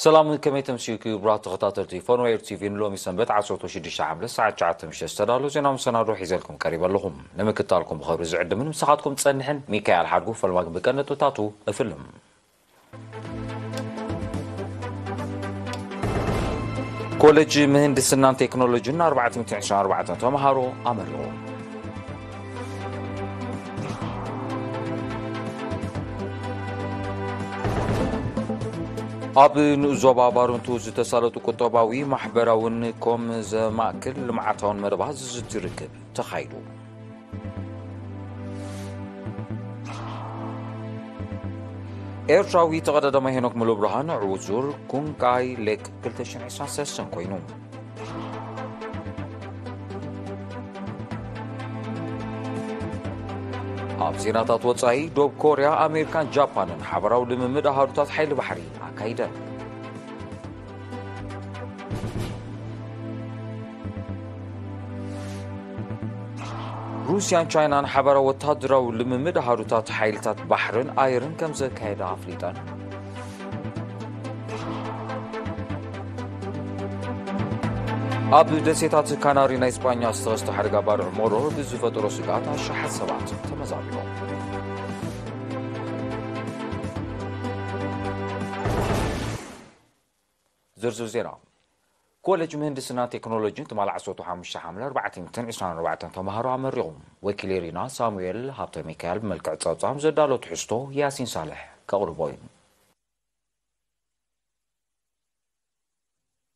ሰላም፣ ከመይ ተምስዩ ክቡራት ተኸታተልቲ ፎንዌር ቲቪ? ንሎሚ ሰንበት ዓሰርተ ሽዱሽተ ሓምለ ሰዓት ትሽዓተ ምሸት ዝተዳለወ ዜና መሰናዶ ሒዘልኩም ቀሪበ ኣለኹም። ንምክታልኩም ብኸብሪ ዝዕድምን ምሳኻትኩም ጸንሕን ሚካኤል ሓድጉ። ፈለማ ግን ብቀንዲ ነጥብታቱ እፍልም። ኮሌጅ ምህንድስናን ቴክኖሎጂን ኣርባዕተ ሚእትን ዕስራን ኣርባዕተን ተምሃሮ ኣመሪቑ። ኣብ ንኡስ ዞባ ባረንቱ ዝተሳለጡ ቁጠባዊ፣ ማሕበራውን ኮም ዘማእክል ልምዓታውን መደባት ዝዝቲ ርክብ ተኻይዱ። ኤርትራዊ ተቐዳዳማይ ሄኖክ ሙሉብርሃን ዕዉት ዙር ኩንካይ ሌግ ክልተ ሽሕን ዕስራን ሰለስተን ኮይኑ። ኣብ ዜናታት ወጻኢ፣ ዶብ ኮርያ፣ ኣሜሪካን ጃፓንን ሓበራዊ ልምምድ ኣሃዱታት ሓይሊ ባሕሪ ኣካይደን። ሩስያን ቻይናን ሓበራዊ ወታደራዊ ልምምድ ኣሃዱታት ሓይልታት ባሕርን ኣየርን ከም ዘካየዳ ኣፍሊጠን። ኣብ ደሴታት ካናሪ ናይ ስጳኛ ዝተኸስተ ሓደጋ ባርዕ ሞሮር ብዝፈጠሮ ስግኣት ኣሽሓት ሰባት ተመዛቢሎም። ዝርዝር ዜና። ኮሌጅ ምህንድስና ቴክኖሎጂን ትማሊ ዓሰርተ ሓሙሽተ ሓምለ ኣርባዕተ ሚእትን ዕስራን ኣርባዕተን ተምሃሮ ኣመሪቑ። ወኪል ኤሪና ሳሙኤል ሃብተ ሚካኤል ብመልክዕ ጸብጻብ ዘዳሎ ትሕዝቶ ያሲን ሳልሕ ከቕርቦ እዩ።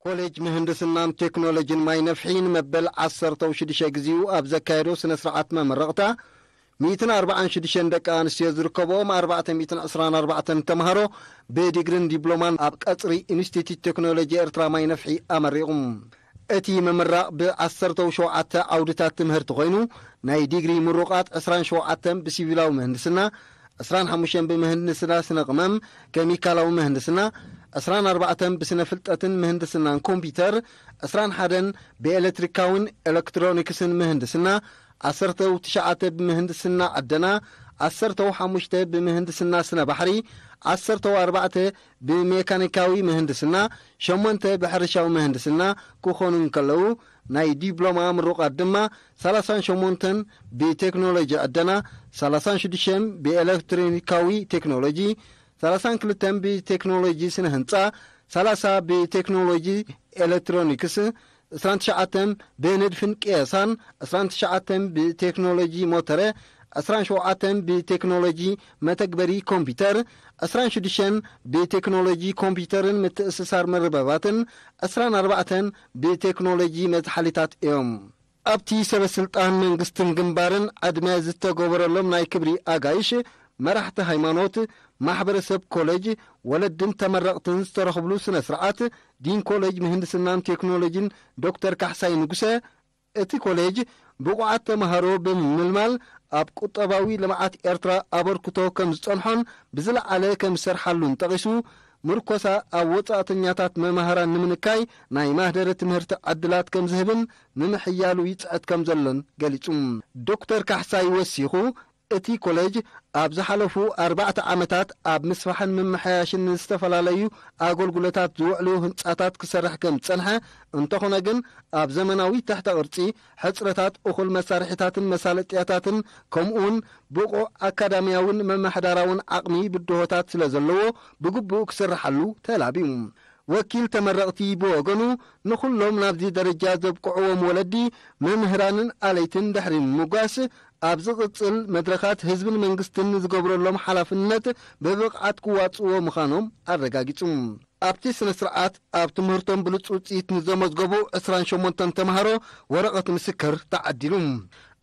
ኮሌጅ ምህንድስናን ቴክኖሎጂን ማይ ነፍሒ ንመበል ዓሰርተ ሽዱሽተ ግዜኡ ኣብ ዘካየዶ ስነ ስርዓት መመረቕታ፣ ሚእትን ኣርባዓን ሽዱሽተን ደቂ ኣንስትዮ ዝርከብኦም ኣርባዕተ ሚእትን ዕስራን ኣርባዕተን ተምሃሮ ብዲግሪን ዲፕሎማን ኣብ ቀጽሪ ኢንስቲትዩት ቴክኖሎጂ ኤርትራ ማይ ነፍሒ ኣመሪቑ። እቲ ምምራቕ ብዓሰርተ ሸውዓተ ዓውድታት ትምህርቲ ኮይኑ፣ ናይ ዲግሪ ምሩቓት ዕስራን ሸውዓተን ብሲቪላዊ ምህንድስና፣ ዕስራን ሓሙሽተን ብምህንድስና ስነ ቅመም፣ ኬሚካላዊ ምህንድስና፣ ዕስራን ኣርባዕተን ብስነ ፍልጠትን ምህንድስናን ኮምፒውተር፣ ዕስራን ሓደን ብኤሌክትሪካውን ኤሌክትሮኒክስን ምህንድስና፣ ዓሰርተ ትሽዓተ ብምህንድስና ዕደና፣ ዓሰርተ ሓሙሽተ ብምህንድስና ስነ ባሕሪ፣ ዓሰርተ ኣርባዕተ ብሜካኒካዊ ምህንድስና፣ ሸሞንተ ብሕርሻዊ ምህንድስና ክኾኑ እንከለዉ፣ ናይ ዲፕሎማ ምሩቓት ድማ ሰላሳን ሸሞንተን ብቴክኖሎጂ ዕደና፣ ሰላሳን ሽዱሽተን ብኤሌክትሮኒካዊ ቴክኖሎጂ፣ ሰላሳን ክልተን ብቴክኖሎጂ ስነ ህንጻ፣ ሰላሳ ብቴክኖሎጂ ኤሌክትሮኒክስ፣ ዕስራን ትሽዓተን ብንድፍን ቅየሳን፣ ዕስራን ትሽዓተን ብቴክኖሎጂ ሞተረ፣ ዕስራን ሸውዓተን ብቴክኖሎጂ መተግበሪ ኮምፒውተር፣ ዕስራን ሽዱሽተን ብቴክኖሎጂ ኮምፒውተርን ምትእስሳር መርበባትን፣ ዕስራን ኣርባዕተን ብቴክኖሎጂ መዝሓሊታት እዮም። ኣብቲ ሰበ ስልጣን መንግስትን ግንባርን ዕድመ ዝተገበረሎም ናይ ክብሪ ኣጋይሽ፣ መራሕቲ ሃይማኖት፣ ማሕበረሰብ ኮሌጅ፣ ወለድን ተመረቕትን ዝተረኽብሉ ስነ ስርዓት፣ ዲን ኮሌጅ ምህንድስናን ቴክኖሎጂን ዶክተር ካሕሳይ ንጉሰ፣ እቲ ኮሌጅ ብቑዓት ተምሃሮ ብምምልማል ኣብ ቁጠባዊ ልምዓት ኤርትራ ኣበርክቶ ከም ዝጸንሖን ብዝለዓለ ከም ዝሰርሓሉን ጠቒሱ፣ ምርኮሳ ኣብ ወጻእተኛታት መማህራን ንምንካይ ናይ ማህደረ ትምህርቲ ዕድላት ከም ዝህብን ንምሕያሉ ይጽዕት ከም ዘሎን ገሊጹ። ዶክተር ካሕሳይ ወሲኹ፣ እቲ ኮሌጅ ኣብ ዝሓለፉ ኣርባዕተ ዓመታት ኣብ ምስፋሕን ምምሕያሽን ንዝተፈላለዩ ኣገልግሎታት ዝውዕሉ ህንጻታት ክሰርሕ ከም ዝጸንሐ፣ እንተኾነ ግን ኣብ ዘመናዊ ትሕተ ቅርጺ፣ ሕጽረታት እኹል መሳርሒታትን መሳለጥያታትን ከምኡውን ብቑዕ ኣካዳሚያውን መመሓዳራውን ዓቕሚ ብድሆታት ስለ ዘለዎ ብግቡእ ክስርሓሉ ተላብዩ። ወኪል ተመረቕቲ ብወገኑ፣ ንኹሎም ናብዚ ደረጃ ዘብቅዕዎም ወለዲ፣ መምህራንን ኣለይትን ድሕሪ ምምጓስ፣ ኣብ ዝቕጽል መድረኻት ህዝብን መንግስትን ንዝገብረሎም ሓላፍነት ብብቕዓት ክዋጽእዎ ምዃኖም ኣረጋጊጹ። ኣብቲ ስነ ስርዓት ኣብ ትምህርቶም ብሉጽ ውጽኢት ንዘመዝገቡ ዕስራን ሸሞንተን ተምሃሮ ወረቐት ምስክር ተዓዲሉ።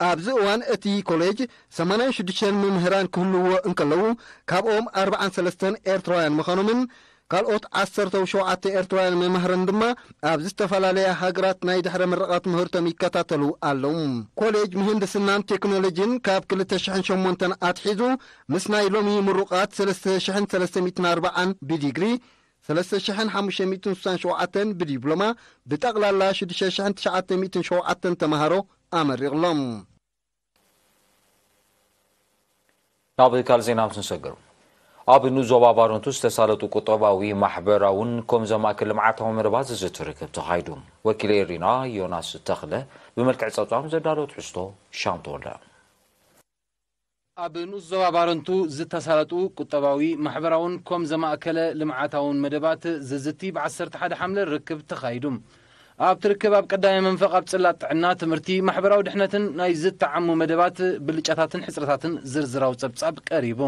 ኣብዚ እዋን እቲ ኮሌጅ ሰማንያን ሽዱሽተን መምህራን ክህልውዎ እንከለዉ፣ ካብኦም ኣርባዓን ሰለስተን ኤርትራውያን ምዃኖምን ካልኦት ዓሰርተ ሸውዓተ ኤርትራውያን መማህራን ድማ ኣብ ዝተፈላለያ ሃገራት ናይ ድሕረ ምረቓ ትምህርቶም ይከታተሉ ኣለዉ። ኮሌጅ ምህንድስናን ቴክኖሎጂን ካብ ክልተ ሽሕን ሸሞንተን ኣትሒዙ ምስ ናይ ሎሚ ምሩቓት ሰለስተ ሽሕን ሰለስተ ሚእትን ኣርባዓን ብዲግሪ፣ ሰለስተ ሽሕን ሓሙሽተ ሚእትን ስሳን ሸውዓተን ብዲፕሎማ፣ ብጠቕላላ ሽዱሽተ ሽሕን ትሽዓተ ሚእትን ሸውዓተን ተምሃሮ ኣመሪቕሎም። ናብ ካልእ ዜና ምስ ንሰግር፣ ኣብ ንኡስ ዞባ ባረንቱ ዝተሳለጡ ቁጠባዊ፣ ማሕበራውን ኮም ዘማእክል ልምዓታዊ መደባት ዝዝቲ ርክብ ተኻይዱ። ወኪል ኤሪና ዮናስ ተኽለ ብመልክዕ ጸብጻብ ዘዳለወ ትሕዝቶ ሻም ተወልደ። ኣብ ንኡስ ዞባ ባረንቱ ዝተሳለጡ ቁጠባዊ፣ ማሕበራውን ኮም ዘማእከለ ልምዓታውን መደባት ዝዝቲ ብ ዓሰርተ ሓደ ሓምለ ርክብ ተኻይዱ። ኣብቲ ርክብ ኣብ ቀዳማይ መንፈቕ ኣብ ጽላት ጥዕና፣ ትምህርቲ፣ ማሕበራዊ ድሕነትን ናይ ዝተዓሙ መደባት ብልጫታትን ሕጽረታትን ዝርዝራዊ ጸብጻብ ቀሪቡ።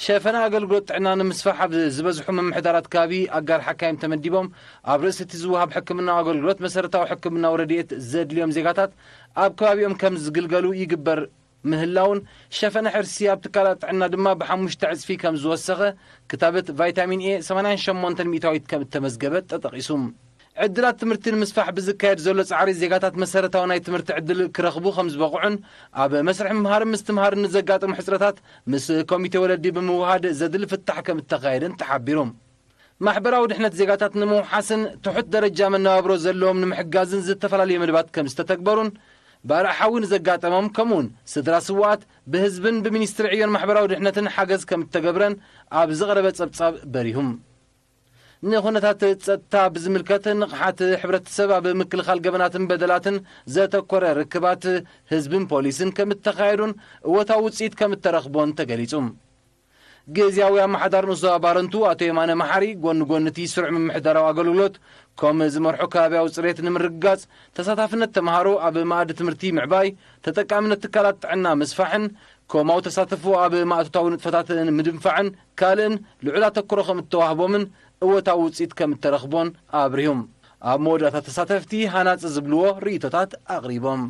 ሸፈነ ኣገልግሎት ጥዕና ንምስፋሕ ኣብ ዝበዝሑ ምምሕዳራት ከባቢ ኣጋር ሓካይም ተመዲቦም ኣብ ርእሲ እቲ ዝወሃብ ሕክምናዊ ኣገልግሎት መሰረታዊ ሕክምናዊ ረድኤት ዘድልዮም ዜጋታት ኣብ ከባቢኦም ከም ዝግልገሉ ይግበር ምህላውን ሸፈነ ሕርሲ ኣብ ትካላት ጥዕና ድማ ብሓሙሽተ ዕጽፊ ከም ዝወሰኸ ክታበት ቫይታሚን ኤ ሰማንያን ሸሞንተን ሚእታዊት ከም እተመዝገበ ተጠቒሱ። ዕድላት ትምህርቲ ንምስፋሕ ብዝካየድ ዘሎ ጻዕሪ ዜጋታት መሰረታዊ ናይ ትምህርቲ ዕድል ክረኽቡ ከም ዝበቕዑን ኣብ መስርሕ ምምሃርን ምስትምሃርን ንዘጋጥሙ ሕጽረታት ምስ ኮሚቴ ወለዲ ብምውሃድ ዘድሊ ፍታሕ ከም እተኻየደን ተሓቢሩ። ማሕበራዊ ድሕነት ዜጋታት ንምውሓስን ትሑት ደረጃ መነባብሮ ዘለዎም ንምሕጋዝን ዝተፈላለዩ መደባት ከም ዝተተግበሩን ባርዕ ሓዊ ንዘጋጠሞም ከምኡውን ስድራ ስውኣት ብህዝብን ብሚኒስትሪ ዕዮን ማሕበራዊ ድሕነትን ሓገዝ ከም እተገብረን ኣብ ዝቐረበ ጸብጻብ በሪሁም። ንኹነታት ጸጥታ ብዝምልከት ንቕሓት ሕብረተሰብ ኣብ ምክልኻል ገበናትን በደላትን ዘተኮረ ርክባት ህዝብን ፖሊስን ከም እተኻየዱን እወታዊ ውጽኢት ከም እተረኽቦን ተገሊጹ። ግዝያዊ ኣመሓዳሪ ንኡስ ዞባ ባረንቱ ኣቶ የማነ መሓሪ፣ ጎኒ ጎኒ እቲ ስሩዕ ምምሕዳራዊ ኣገልግሎት፣ ኮም ዝመርሖ ከባቢያዊ ጽሬት ንምርግጋጽ፣ ተሳታፍነት ተምሃሮ ኣብ መኣዲ ትምህርቲ ምዕባይ፣ ተጠቃምነት ትካላት ጥዕና ምስፋሕን ኮማዊ ተሳትፎ ኣብ ማእቶታዊ ንጥፈታት ንምድንፋዕን ካልእን ልዑል ኣተኩሮ ከም እተዋህቦምን እወታዊ ውጽኢት ከም እተረኽቦን ኣብሪሁም። ኣብ መወዳእታ ተሳተፍቲ ሃናጺ ዝብልዎ ርእይቶታት ኣቕሪቦም።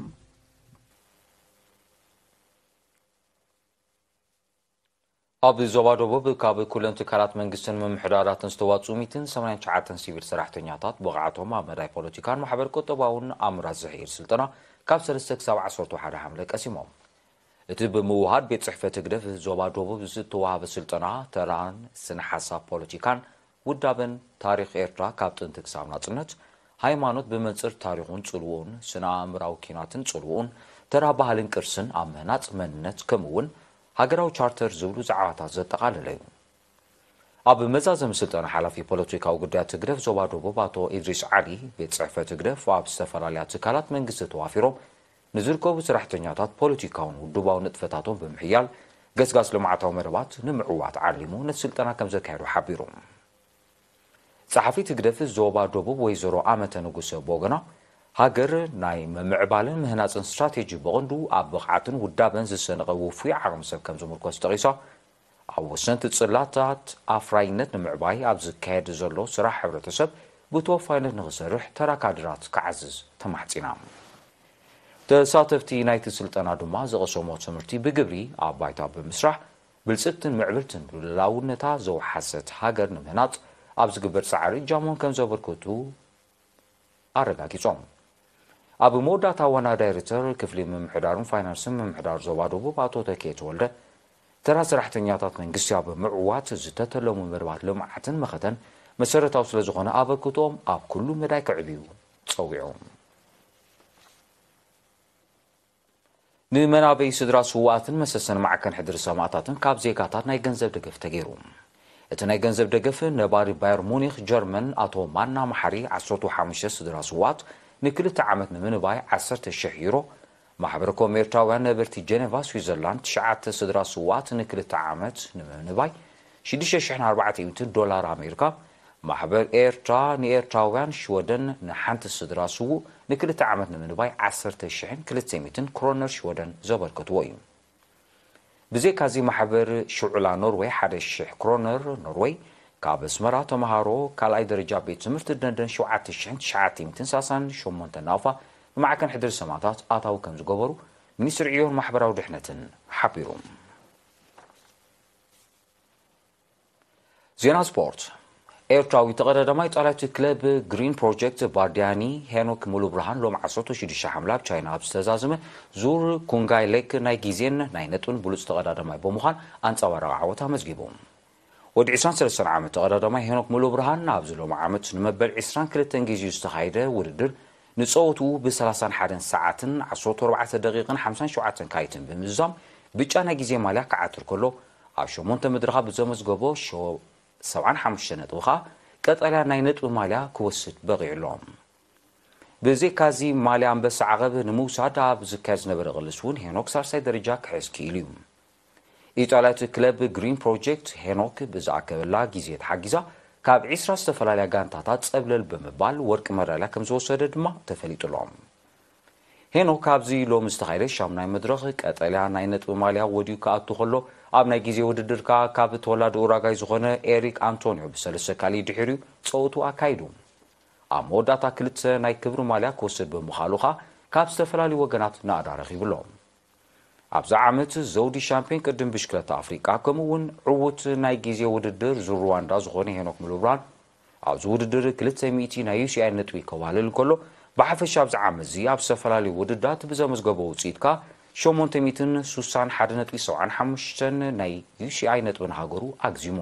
ኣብ ዞባ ደቡብ ካብ ኩለን ትካላት መንግስትን ምምሕዳራትን ዝተዋጽኡ ሚእትን ሰማንያን ትሽዓተን ሲቪል ሰራሕተኛታት ብቕዓቶም ኣብ መዳይ ፖለቲካን ማሕበር ቁጠባውን ኣምራት ዝሕይል ስልጠና ካብ ሰለስተ ክሳብ ዓሰርተ ሓደ ሓምለ ቀሲሞም። እቲ ብምውሃድ ቤት ጽሕፈት ህግደፍ ዞባ ደቡብ ዝተዋህበ ስልጠና ተራን ስነ ሓሳብ ፖለቲካን ውዳበን ታሪኽ ኤርትራ ካብ ጥንቲ ክሳብ ናጽነት፣ ሃይማኖት ብመንጽር ታሪኹን ጽልውኡን፣ ስነ ኣእምራዊ ኪናትን ጽልውኡን፣ ተራ ባህልን ቅርስን ኣብ ምህናጽ መንነት፣ ከምኡ እውን ሃገራዊ ቻርተር ዝብሉ ዛዕባታት ዘጠቓለለ እዩ። ኣብ መዛዘሚ ስልጠና ሓላፊ ፖለቲካዊ ጉዳያት ህግደፍ ዞባ ደቡብ ኣቶ ኢድሪስ ዓሊ፣ ቤት ጽሕፈት ህግደፍ ኣብ ዝተፈላለያ ትካላት መንግስቲ ተዋፊሮም ንዝርከቡ ሰራሕተኛታት ፖለቲካውን ውድባውን ንጥፈታቶም ብምሕያል ገስጋስ ልምዓታዊ መደባት ንምዕዋት ዓሊሙ ነቲ ስልጠና ከም ዘካየዱ ሓቢሩ። ጸሓፊት ህግደፍ ዞባ ደቡብ ወይዘሮ ኣመተ ንጉሰ ብወገና፣ ሃገር ናይ ምምዕባልን ምህናጽን ስትራቴጂ ብቐንዱ ኣብ ብቕዓትን ውዳበን ዝሰነቐ ውፉይ ዓቕሚ ሰብ ከም ዝምርኮስ ጠቒሳ፣ ኣብ ወሰንቲ ጽላታት ኣፍራይነት ንምዕባይ ኣብ ዝካየድ ዘሎ ስራሕ ሕብረተሰብ ብተወፋይነት ንኽሰርሕ ተራ ካድራት ክዓዝዝ ተማሕጺና። ተሳተፍቲ ናይቲ ስልጠና ድማ ዝቐሰሞ ትምህርቲ ብግብሪ ኣብ ባይታ ብምስራሕ ብልጽግትን ምዕብልትን ሉዓላውነታ ዘውሓሰት ሃገር ንምህናጽ ኣብ ዝግበር ጻዕሪ እጃሞም ከም ዘበርክቱ ኣረጋጊጾም። ኣብ መወዳእታ ዋና ዳይሬክተር ክፍሊ ምምሕዳርን ፋይናንስን ምምሕዳር ዞባ ደቡብ ኣቶ ተኬ ተወልደ፣ ተራ ሰራሕተኛታት መንግስቲ ኣብ ምዕዋት ዝተተለሙ መደባት ልምዓትን መኸተን መሰረታዊ ስለ ዝኾነ ኣበርክቶኦም ኣብ ኩሉ መዳይ ክዕብዩ ጸዊዖም። ንመናበይ ስድራ ስውኣትን መሰሰን ማዕከን ሕድሪ ሰማእታትን ካብ ዜጋታት ናይ ገንዘብ ደገፍ ተገይሩ። እቲ ናይ ገንዘብ ደገፍ ነባሪ ባየር ሙኒኽ ጀርመን ኣቶ ማና መሓሪ ዓሰርተ ሓሙሽተ ስድራ ስውኣት ንክልተ ዓመት ንምንባይ ዓሰርተ ሽሕ ዩሮ፣ ማሕበረ ኮም ኤርትራውያን ነበርቲ ጀነቫ ስዊዘርላንድ ትሽዓተ ስድራ ስውኣት ንክልተ ዓመት ንምንባይ ሽዱሽተ ሽሕን ኣርባዕተ ሚእትን ዶላር ኣሜሪካ፣ ማሕበር ኤርትራ ንኤርትራውያን ሽወደን ንሓንቲ ስድራ ስዉእ ንክልተ ዓመት ንምንባይ ዓሰርተ ሽሕን ክልተ ሚእትን ክሮነር ሽወደን ዘበርከትዎ እዩ። ብዘይካዚ ማሕበር ሽዑላ ኖርወይ ሓደ ሽሕ ክሮነር ኖርወይ ካብ ኣስመራ ተምሃሮ ካልኣይ ደረጃ ቤት ትምህርቲ ደንደን ሸውዓተ ሽሕን ትሽዓተ ሚእትን ሰላሳን ሸሞንተን ናቕፋ ንማዕከን ሕድሪ ሰማእታት ኣታዊ ከም ዝገበሩ ሚኒስትሪ ዕዮን ማሕበራዊ ድሕነትን ሓቢሩ። ዜና ስፖርት። ኤርትራዊ ተቐዳዳማይ ጣልያቲ ክለብ ግሪን ፕሮጀክት ባርዲያኒ ሄኖክ ሙሉብርሃን ሎም ዓሰርተ ሽዱሽተ ሓምለ ኣብ ቻይና ኣብ ዝተዛዘመ ዙር ኩንጋይ ሌክ ናይ ግዜን ናይ ነጥብን ብሉጽ ተቐዳዳማይ ብምዃን ኣንጻባራቒ ዓወት ኣመዝጊቡ። ወዲ ዕስራን ሰለስተን ዓመት ተቐዳዳማይ ሄኖክ ሙሉብርሃን ኣብዚ ሎም ዓመት ንመበል ዕስራን ክልተን ግዜኡ ዝተኻየደ ውድድር ንጸወትኡ ብሰላሳን ሓደን ሰዓትን ዓሰርተ ኣርባዕተ ደቂቕን ሓምሳን ሸውዓተን ካይትን ብምዝዛም ብጫ ናይ ግዜ ማልያ ክዓትር ከሎ፣ ኣብ ሸሞንተ መድረኻ ብዘመዝገቦ ሸ-፣ ሰብዓን ሓሙሽተ ነጥቢ ኸኣ ቀጠልያ ናይ ነጥቢ ማልያ ክወስድ በቒዑ ኣሎ። ብዘይካዚ ማልያ ኣንበሳ ዓቐብ ንምውሳድ ኣብ ዝካየድ ዝነበረ ቅልስ እውን ሄኖክ ሳልሳይ ደረጃ ክሕዝ ክኢሉ እዩ። ኢጣልያዊት ክለብ ግሪን ፕሮጀክት ሄኖክ ብዝኣከበላ ግዜ ተሓጊዛ ካብ ዒስራ ዝተፈላለያ ጋንታታት ጸብለል ብምባል ወርቂ መዳልያ ከም ዝወሰደ ድማ ተፈሊጡ ኣሎ። ሄኖክ ኣብዚ ሎሚ ዝተኻየደ ሻሙናይ መድረኽ ቀጠልያ ናይ ነጥቢ ማልያ ወዲኡ ክኣቱ ከሎ፣ ኣብ ናይ ግዜ ውድድር ከኣ ካብ ተወላዲ ኡራጋይ ዝኾነ ኤሪክ ኣንቶኒዮ ብሰለስተ ካልእ ድሒሩ ጸወቱ ኣካይዱ። ኣብ መወዳእታ ክልተ ናይ ክብሪ ማልያ ክወስድ ብምኻሉ ከኣ ካብ ዝተፈላለዩ ወገናት ናእዳ ረኺቡ ኣሎ። ኣብዚ ዓመት ዘውዲ ሻምፒዮን ቅድም ብሽክለታ ኣፍሪቃ፣ ከምኡ እውን ዕዉት ናይ ግዜ ውድድር ዙር ሩዋንዳ ዝኾነ ሄኖክ ምሉብራን፣ ኣብዚ ውድድር ክልተ ሚእቲ ናይ ዩ ሲ ኣይ ነጥቢ ከዋልል እንከሎ፣ ብሓፈሻ ኣብዚ ዓመት እዚ ኣብ ዝተፈላለዩ ውድድራት ብዘመዝገቦ ውፅኢት ከኣ ሸሞንተ ሚእትን ስሳን ሓደ ነጥቢ ሰብዓን ሓሙሽተን ናይ ዩ ሲ ኣይ ነጥቢ ንሃገሩ ኣግዚሙ።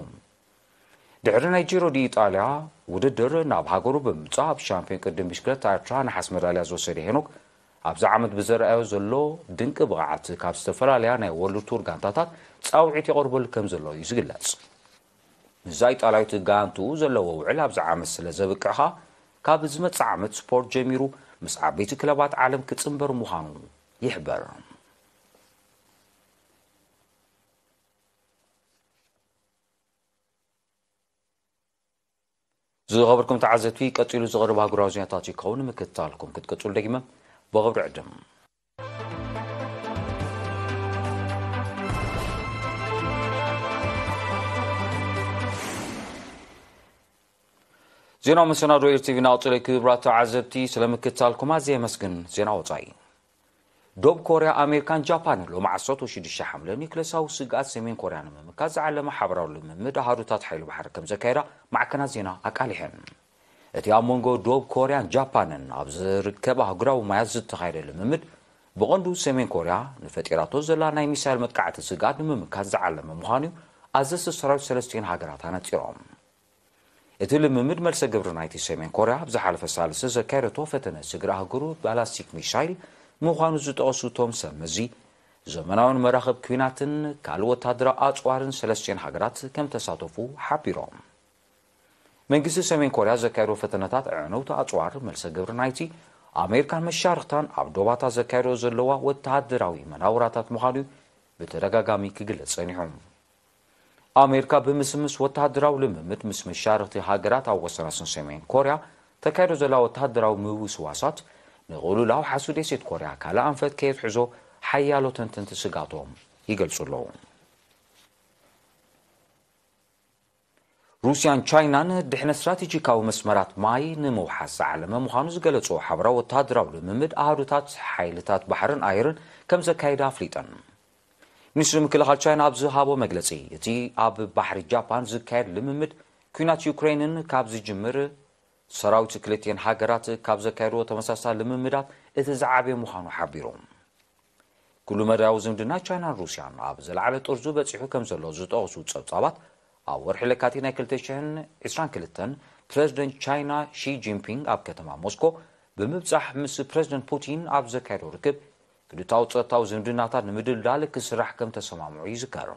ድሕሪ ናይ ጂሮ ዲ ኢጣልያ ውድድር ናብ ሃገሩ ብምምጻእ፣ ኣብ ሻምፒዮን ቅድም ብሽክለታ ኤርትራ ነሓስ መዳልያ ዝወሰደ ሄኖክ፣ ኣብዚ ዓመት ብዘርኣዮ ዘሎ ድንቂ ብቕዓት፣ ካብ ዝተፈላለያ ናይ ወርልድ ቱር ጋንታታት ጻውዒት ይቐርበሉ ከም ዘሎ እዩ ዝግለጽ። ምስዛ ኢጣልያዊት ጋንትኡ ዘለዎ ውዕል ኣብዚ ዓመት ስለ ዘብቅዕ ኸኣ፣ ካብ ዝመጽእ ዓመት ስፖርት ጀሚሩ ምስ ዓበይቲ ክለባት ዓለም ክጽንበር ምዃኑ ይሕበር። ዝኸበርኩም ተዓዘብቲ፣ ቀጺሉ ዝቐርብ ኣህጉራዊ ዜናታት ይከውን። ምክትታልኩም ክትቅጽሉ ደጊመ ብኽብሪ ዕድም። ዜናዊ መሰናዶ ኤር ቲ ቪ ናቕጽሎ። ክቡራት ተዓዘብቲ፣ ስለ ምክትታልኩም ኣዝየ የመስግን። ዜና ወጻኢ። ዶብ ኮርያ፣ ኣሜሪካን ጃፓንን ሎሚ ዓሰርተ ሽዱሽተ ሓምለ ኒውክለሳዊ ስግኣት ሰሜን ኮርያ ንምምካት ዝዓለመ ሓበራዊ ልምምድ ኣሃዱታት ሓይሊ ባሕሪ ከም ዘካየዳ ማዕከናት ዜና ኣቃሊሐን። እቲ ኣብ መንጎ ዶብ ኮርያን ጃፓንን ኣብ ዝርከብ ኣህጉራዊ ማያት ዝተኻየደ ልምምድ፣ ብቐንዱ ሰሜን ኮርያ ንፈጢራቶ ዘላ ናይ ሚሳይል መጥቃዕቲ ስግኣት ንምምካት ዝዓለመ ምዃኑ እዩ ኣዘዝቲ ሰራዊት ሰለስቲኤን ሃገራት ኣነጺሮም። እቲ ልምምድ መልሰ ግብሪ ናይቲ ሰሜን ኮርያ ኣብ ዝሓለፈ ሳልስቲ ዘካየደቶ ፈተነ ስግረ ኣህጉሩ ባላስቲክ ሚሳይል ምዃኑ ዝጠቐሱ እቶም ሰብ መዚ፣ ዘመናውን መራኽብ ኲናትን ካልእ ወተሃደራዊ ኣጽዋርን ሰለስቲኤን ሃገራት ከም ተሳተፉ ሓቢሮም። መንግስቲ ሰሜን ኮርያ ዘካየዶ ፈተነታት ኣዕነውቲ ኣጽዋር፣ መልሰ ግብሪ ናይቲ ኣሜሪካን መሻርኽታን ኣብ ዶባታ ዘካየዶ ዘለዋ ወተሃደራዊ መናውራታት ምዃኑ እዩ ብተደጋጋሚ ክግለጽ ጸኒሑ። ኣሜሪካ ብምስምስ ወተሃደራዊ ልምምድ ምስ መሻርኽቲ ሃገራት ኣብ ወሰናስን ሰሜን ኮርያ ተካይዶ ዘላ ወተሃደራዊ ምውስዋሳት ንቕልውላው ሓሱ ደሴት ኮርያ ካልእ ኣንፈት ከየትሕዞ ሓያሎ ተንተንቲ ስጋቶም ይገልጹ ኣለዉ። ሩስያን ቻይናን ድሕነ ስትራቴጂካዊ መስመራት ማይ ንምውሓስ ዝዓለመ ምዃኑ ዝገለጾ ሓበራዊ ወተሃደራዊ ልምምድ ኣሃዱታት ሓይልታት ባሕርን ኣየርን ከም ዘካየዳ ኣፍሊጠን። ሚኒስትሪ ምክልኻል ቻይና ኣብ ዝሃቦ መግለጺ፣ እቲ ኣብ ባሕሪ ጃፓን ዝካየድ ልምምድ ኲናት ዩክሬንን ካብ ዝጅምር ሰራዊት ክልቲኤን ሃገራት ካብ ዘካየድዎ ተመሳሳሊ ልምምዳት እቲ ዝዓበየ ምዃኑ ሓቢሩ። ኩሉ መዳያዊ ዝምድና ቻይናን ሩስያን ኣብ ዝለዓለ ጥርዙ በጺሑ ከም ዘሎ ዝጠቕሱ ጸብጻባት፣ ኣብ ወርሒ ለካቲት ናይ ክልተ ሽሕን ዕስራን ክልተን ፕረዚደንት ቻይና ሺ ጂንፒንግ ኣብ ከተማ ሞስኮ ብምብጻሕ ምስ ፕረዚደንት ፑቲን ኣብ ዘካየዶ ርክብ፣ ክልታዊ ጸጥታዊ ዝምድናታት ንምድልዳል ክስራሕ ከም ተሰማምዑ ይዝከር።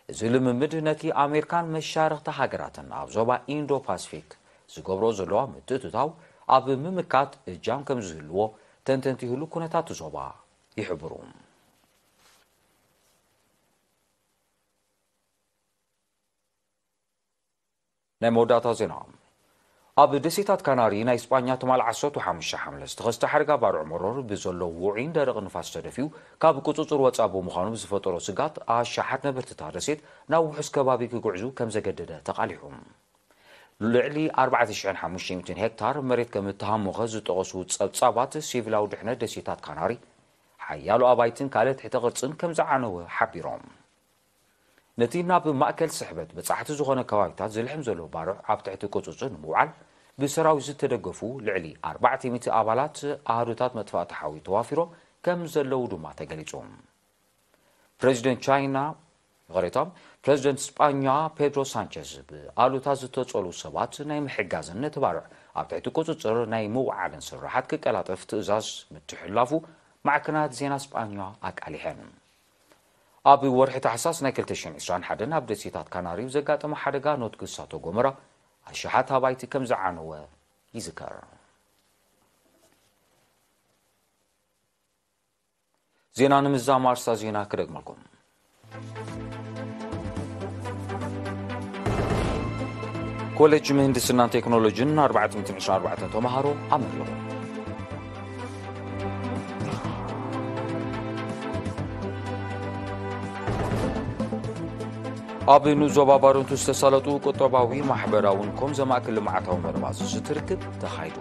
እዚ ልምምድ ነቲ ኣሜሪካን መሻርኽቲ ሃገራትን ኣብ ዞባ ኢንዶ ፓሲፊክ ዝገብሮ ዘለዋ ምትእትታው ኣብ ምምካት እጃም ከም ዝህልዎ ተንተንቲ ይህሉ ኩነታት ዞባ ይሕብሩ። ናይ መወዳእታ ዜና። ኣብ ደሴታት ካናሪ ናይ ስጳኛ ትማል ዓሰርተ ሓሙሽተ ሓምለ ዝተኸስተ ሓደጋ ባርዕ መሮር ብዘሎ ውዑይን ደረቕ ንፋስ ተደፊኡ ካብ ቁጽጽር ወጻ ብምዃኑ ብዝፈጠሮ ስጋት ኣሻሓት ነበርትታ ደሴት ናብ ውሑስ ከባቢ ክጉዕዙ ከም ዘገደደ ተቓሊሑ። ልዕሊ ኣርባዕተ ሽሕን ሓሙሽተ ሚእትን ሄክታር መሬት ከም እተሃሞኸ ዝጠቐሱ ጸብጻባት ሲቪላዊ ድሕነት ደሴታት ካናሪ ሓያሎ ኣባይትን ካልእ ትሕተ ቅርጽን ከም ዝዓነወ ሓቢሮም። ነቲ ናብ ማእከል ስሕበት በጻሕቲ ዝኾነ ከባቢታት ዝልሕም ዘሎ ባርዕ ኣብ ትሕቲ ቁጽጽር ንምውዓል ብሰራዊት ዝተደገፉ ልዕሊ ኣርባዕተ ሚእቲ ኣባላት ኣሃዱታት መጥፋእቲ ሓዊ ተዋፊሮም ከም ዘለዉ ድማ ተገሊጹ። ፕረዚደንት ቻይና፣ ይቕሬታ፣ ፕረዚደንት ስጳኛ ፔድሮ ሳንቸዝ ብኣሉታ ዝተጸሉ ሰባት ናይ ምሕጋዝን ነቲ ባርዕ ኣብ ትሕቲ ቁጽጽር ናይ ምውዓልን ስራሓት ክቀላጠፍ ትእዛዝ ምትሕልላፉ ማዕከናት ዜና ስጳኛ ኣቃሊሐን። ኣብ ወርሒ ታሕሳስ ናይ ክልተ ሽሕን ዕስራን ሓደን ኣብ ደሴታት ካናሪ ብዘጋጠመ ሓደጋ ኖትኪ እሳተ ጎመራ ኣሽሓት ኣባይቲ ከም ዝዓነወ ይዝከር። ዜና ንምዛም ኣርእስታ ዜና ክደግመልኩም። ኮሌጅ ምህንድስናን ቴክኖሎጂን ኣርባዕተ ሚእትን ዕስራን ኣርባዕተን ተምሃሮ ኣመሪቑ። ኣብ ንዞባ ባረንቱ ዝተሳለጡ ቁጠባዊ፣ ማሕበራውን ኮም ዘማእክል ልምዓታዊ መርባጽ ዝትርክብ ተኻይዱ።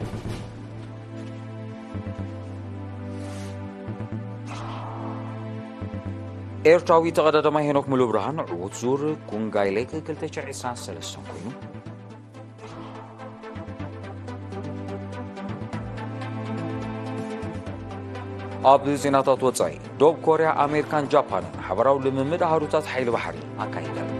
ኤርትራዊ ተቐዳዳማይ ሄኖክ ሙሉብርሃን ዕዉት ዙር ኩንጋይ ሌክ ክልተ ሽሕ ዕስራን ሰለስተን ኮይኑ። ኣብ ዜናታት ወጻኢ፣ ዶብ ኮርያ፣ ኣሜሪካን ጃፓንን ሓበራዊ ልምምድ ኣሃዱታት ሓይሊ ባሕሪ ኣካይደን።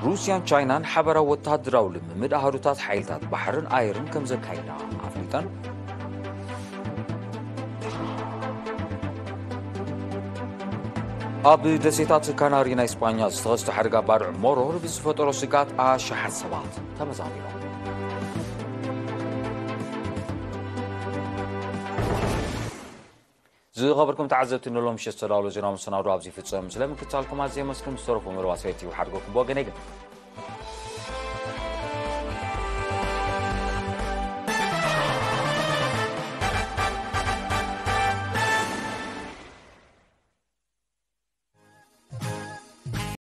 ሩስያን ቻይናን ሓበራዊ ወተሃደራዊ ልምምድ ኣሃዱታት ሓይልታት ባሕርን ኣየርን ከም ዘካይዳ ኣፍሊጠን። ኣብ ደሴታት ካናሪ ናይ ስጳኛ ዝተኸስተ ሓደጋ ባርዕ ሞሮር ብዝፈጠሮ ስግኣት ኣሽሓት ሰባት ተመዛቢሎም። ዝኸበርኩም ተዓዘብቲ፣ ንሎም ምሸት ዝተዳለወ ዜና መሰናዶ ኣብዚ ይፍጸም። ስለ ምክትታልኩም ኣዝየ የመስግን። ዝተረፉ መደባት ሬድዮ ሓድጎኩም ብወገነይ ግን